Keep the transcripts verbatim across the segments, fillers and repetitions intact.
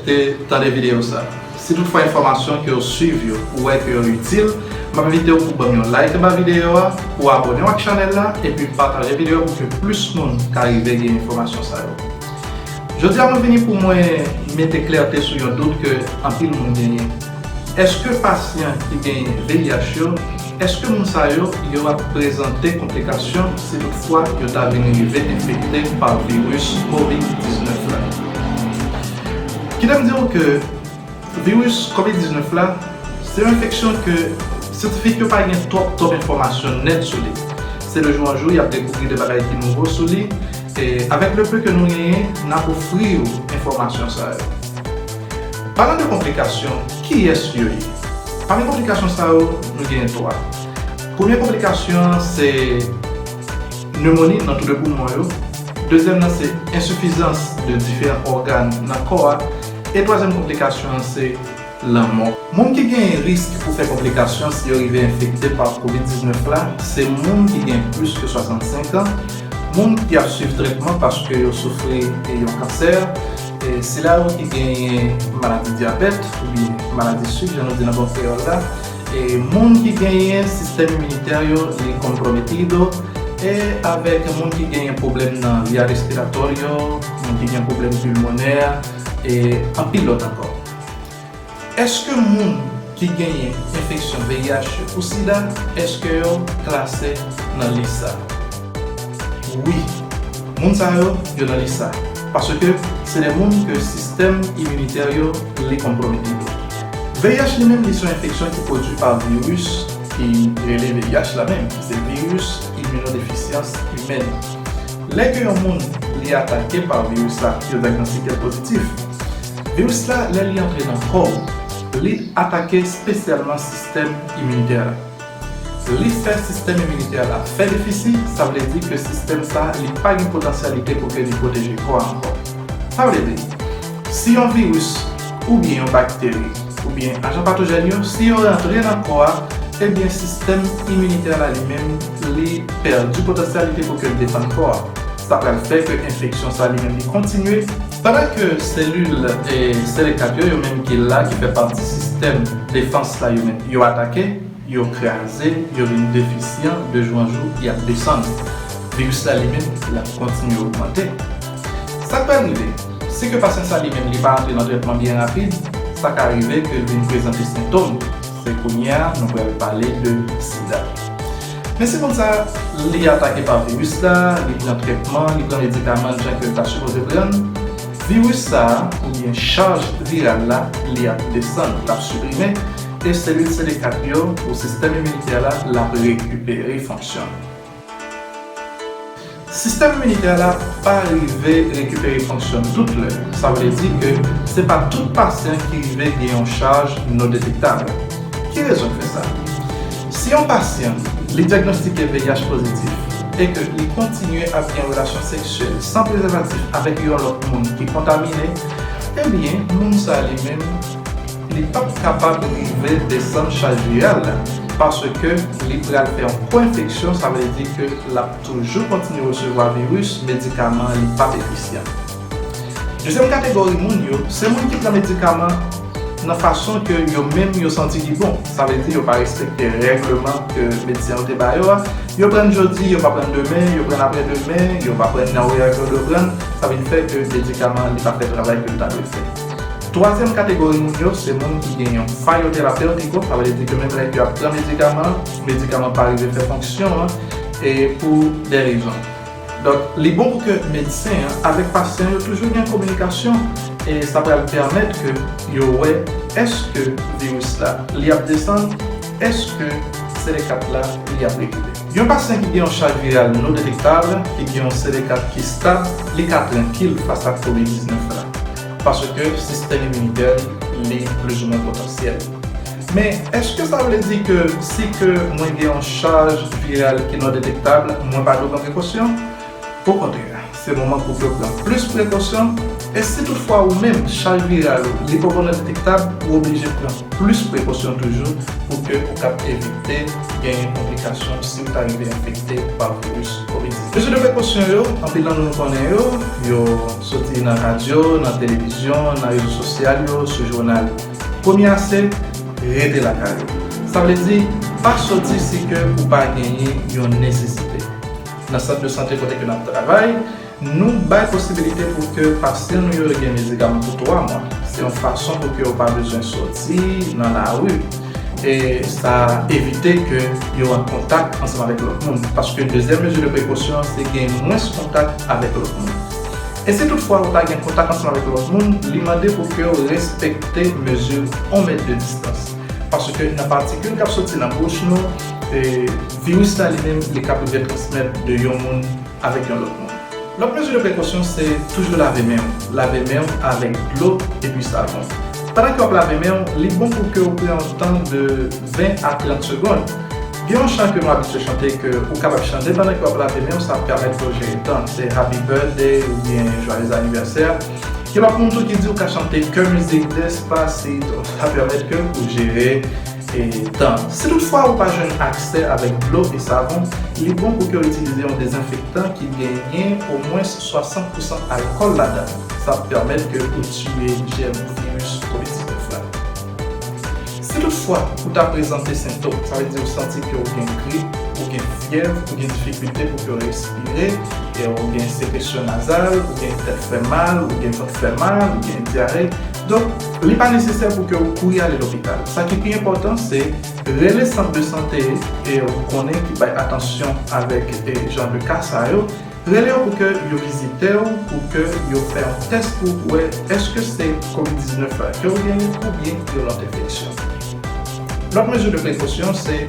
te tande videyo sa. Si toutfwa enfòmasyon ke w swiv yo, ou wè ke yo itil, m ap envite w pou ban m yon like anba videyo a, pou abòne w ak chanèl la, epi pataje videyo pou ke plis moun ka rive gen enfòmasyon sa yo. Jodi a, mwen vini pou mwen mete klète sou yon dout ke anpil moun genyen. Èske pasyan ki genyen V I H yo, èske moun sa yo, yo ap prezante konplikasyon si toutfwa yo ta vin rive enfekte pa viris kovid diznèf la? Kite m di w ke viris kovid diznèf la, se yon enfeksyon ke syantifik yo pa gen twòp, twòp enfòmasyon nèt sou li. Se de jou an jou, y ap dekouvri de bagay ki nouvo sou li. E avèk le peu ke nou genyen, n ap ofri w enfòmasyon sa yo. Palan de konplikasyon, kiyès yo ye? Pami konplikasyon sa yo, nou genyen twa. Premye konplikasyon an se nemoni nan tou de poumon yo. Dezyèm nan se ensifizans de diferan ògàn nan kò a. E twazyèm konplikasyon an se lanmò. Moun ki genyen risk pou fè konplikasyon si yo rive enfekte pa kovid diznèf la, se moun ki gen plis ke swasannsenk an, moun ki ap swiv trètman paske yo soufri yon kansè, e sila yo ki genyen maladi dyabèt oubyen maladi sik, jan nou di nan bon kreyòl la, e moun ki genyen sistèm iminitè yo li konpwometido, e avèk moun ki genyen pwoblèm nan via respiratorio, moun ki gen pwoblèm pilmonè, e anpil lòt ankò. Èske moun ki genyen enfeksyon V I H ou sida, èske yo klase nan lis sa? Wi, moun sa yo, yo nan lis sa. Paske se de moun ke sistèm iminitè yo li konpwomete yo. V I H li menm, li se yon enfeksyon ki pwodui pa viris ki rele V I H la menm, ki se viris iminodefisyans imèn. Lè ke yon moun li atake pa viris la, yo dyagnostike l pozitif. Viris la, lè li antre nan kò w, li atake espesyalman sistèm iminitè la. Li fè sistèm iminitè la fè defisi, sa vle di ke sistèm sa, li pa gen potansyalite pou ke li pwoteje kò a ankò. Sa vle di, si yon viris oubyen yon bakteri oubyen ajan patojèn yo, si yo rantre nan kò a, ebyen sistèm iminitè la li menm, li pèdi potansyalite pou ke l defann kò a. Sa pral fè ke enfeksyon sa li menm li kontinye. Pandan ke selil e selekat yo, yo menm ki la, ki fè pati sistèm defans la, yo menm, yo atake, yo kraze, yo vin defisyan, de jou an jou, y ap desann. Viris la li menm, l ap kontinye ogmante. Sa k pral rive? Si ke pasyan sa li menm, li pa antre nan trètman byen rapid, sa ka rive ke l vin prezante sentòm. Se kounye a, nou pral pale de sida. Men si moun sa, li atake pa viris la, li pran trètman, li pran medikaman jan ke l ta sipoze pran, viris sa, oubyen chaj viral la, li ap desann, l ap siprime, e selil C D kat yo, ou sistèm iminitè la, l ap rekipere fonksyon. Sistèm iminitè la pa rive rekipere fonksyon l tout lè. Sa vle di ke se pa tout pasyan ki rive gen yon chaj non detektab. Ki rezon k fè sa? Si yon pasyan li dyagnostike V I H pozitif e ke li kontinye ap gen relasyon seksyèl san prezèvatif avèk yon lòt moun ki kontamine, ebyen, moun sa li menm, li p ap kapab rive desann chaj viral la, paske li pral fè yon ko-enfeksyon, sa vle di ke l ap toujou kontinye resevwa viris, medikaman an li p ap efisyan. Dezyèm kategori moun yo, se moun ki pran medikaman nan fason ke yo menm yo santi ki bon. Sa vle di yo pa respekte règleman ke medsen yo te ba yo a. Yo pran jodi, yo pa pran demen, yo pran aprè demen, yo pa pran nan orè ke yo dwe pran. Sa vin fè ke medikaman an li pa fè travay ke l ta dwe fè. Twazyèm kategori moun yo, se moun ki gen yon fallo terapéutico, sa vle di ke menm lè ke y ap pran medikaman, medikaman pa rive fè fonksyon an, e pou de rezon. Donk, li bon pou ke medsen an avèk pasyan yo toujou gen kominikasyon, e sa pral pèmèt ke yo wè èske viris la, li ap desann, èske C D kat la, li ap rekile. Yon pasyan ki gen yon chaj viral non detektab, ki gen yon C D kat ki stab, li ka trankil fas ak kovid diznèf la, paske sistèm iminitè li plizoumwen potansyèl. Men, èske sa vle di ke si ke mwen gen yon chaj viral ki non detektab, mwen pa dwe pran prekosyon? Okontrè, se moman pou ke w pran plis prekosyon, E si toutfwa ou menm, chaj viral ou li poko nan detektab, ou oblije pran plis prekosyon toujou pou ke ou kab evite genyen konplikasyon si ou ta rive enfekte pa viris kovid diznèf. Mezi de prekosyon yo, anpil nan nou konnen yo, yo soti nan radyo, nan televizyon, nan rezo sosyal yo, sou jounal. Premye a se rete lakay ou. Sa vle di, pa soti si ke ou pa genyen yon nesesite. Nan sant de sante kote ke n ap travay, nou bay posibilite pou ke pasyan nou yo gen medikaman pou twa mwa. Se yon fason pou ke yo pa bezwen soti nan lari. E sa evite ke yo an kontak ansanm avèk lòt moun. Paske dezyèm mezi de prekosyon, se gen mwens kontak avèk lòt moun. E si toutfwa ou ta gen kontak ansanm avèk lòt moun, li mande pou ke w respekte mezi yon mèt de distans. Paske nan patikil k ap soti nan bouch nou, e, viris la li menm, li ka rive transmèt de yon moun avèk yon lòt moun. Lòt mezi de prekosyon se toujou lave men w. Lave men w avèk dlo epi savon. Pandan ke w ap lave men w, li bon pou ke w pran yon tan de ven a trant segonn. Gen yon chan ke nou abitye chante ke ou kapab chante pandan ke w ap lave men w, sa ap pèmèt ke w jere tan. Se Happy Birthday oubyen Joyeux Anniversaire. Gen lòt moun tou ki di ou ka chante Qué mizik Despacito, sa pèmèt ke ou jere e tan. Si toutfwa ou pa jwenn aksè avèk dlo e savon, li bon pou ke w itilize yon dezenfektan ki genyen omwens swasant pousan alkòl ladan l. Sa ap pèmèt ke ou tiye jèm viris kovid diznèf la. Si toutfwa ou ta prezante sentòm, sa vle di ou santi ke ou gen grip, ou gen fyèv, ou gen difikilte pou ke w respire, e ou gen sekresyon nazal, ou gen tèt fè mal, ou gen vant fè mal, ou gen dyare. Donk, li pa nesesè pou ke ou kouri ale lopital. Sa ki pi enpòtan, se rele sant de sante e ou konnen ki bay atansyon avèk, e, jan de ka sa yo. Rele yo pou ke yo vizite w, pou ke yo fè yon tès pou wè èske se kovid diznèf la ke w genyen oubyen yon lòt enfeksyon. Lòt mezi de prekosyon se,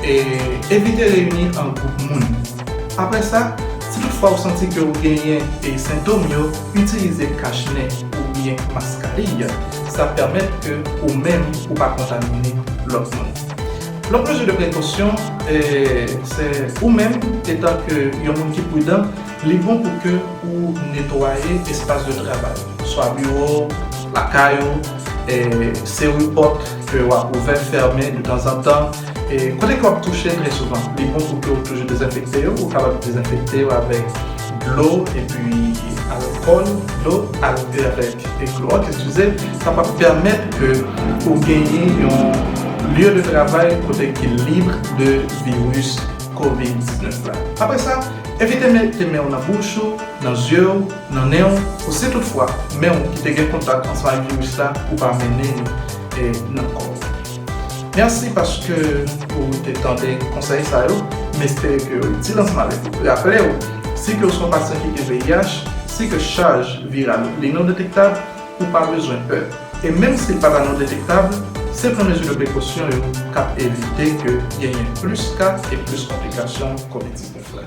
e, evite reyini an gwoup moun. Apre sa, si toutfwa ou santi ke w genyen, e, sentòm yo, itilize kach nen oubyen maskariy. Sa pèmèt ke ou menm ou pa kontamine lòt moun. Lòt mezi de prekosyon, e, se ou menm, etan ke yon moun ki pridan, li bon pou ke ou netwaye espas de travay, swa biwo, lakay ou, e, seri pòt ke w ap ouvè, fèmen de tanzantan, e, kote ke w ap touche trè souvan. Li bon pou ke w toujou dezenfekte yo, ou kapab dezenfekte yo avèk dlo epi alkòl, dlo al-, avèk e klowòks, eskize, sa p ap pèmèt ke ou genyen yon lye de travay kote ki lib de viris kovid diznèf la. Apre sa, evite mete men w nan bouch ou, nan zye w, nan nen w, ou si toutfwa men w ki te gen kontak ansanm ak viris la, ou pa mennen li, e, nan kò w. Mèsi paske ou te tande konsèy sa yo. M espere ke yo itil ansanm avèk ou. Raple w, si ke w se yon pasyan ki gen V I H, si ke chaj viral ou li non detektab, ou pa bezwen pè. E menm si l pa ta non detektab, senp mezi de prekosyon yo k ap evite ke genyen plis ka e plis konplikasyon kovid diznèf la.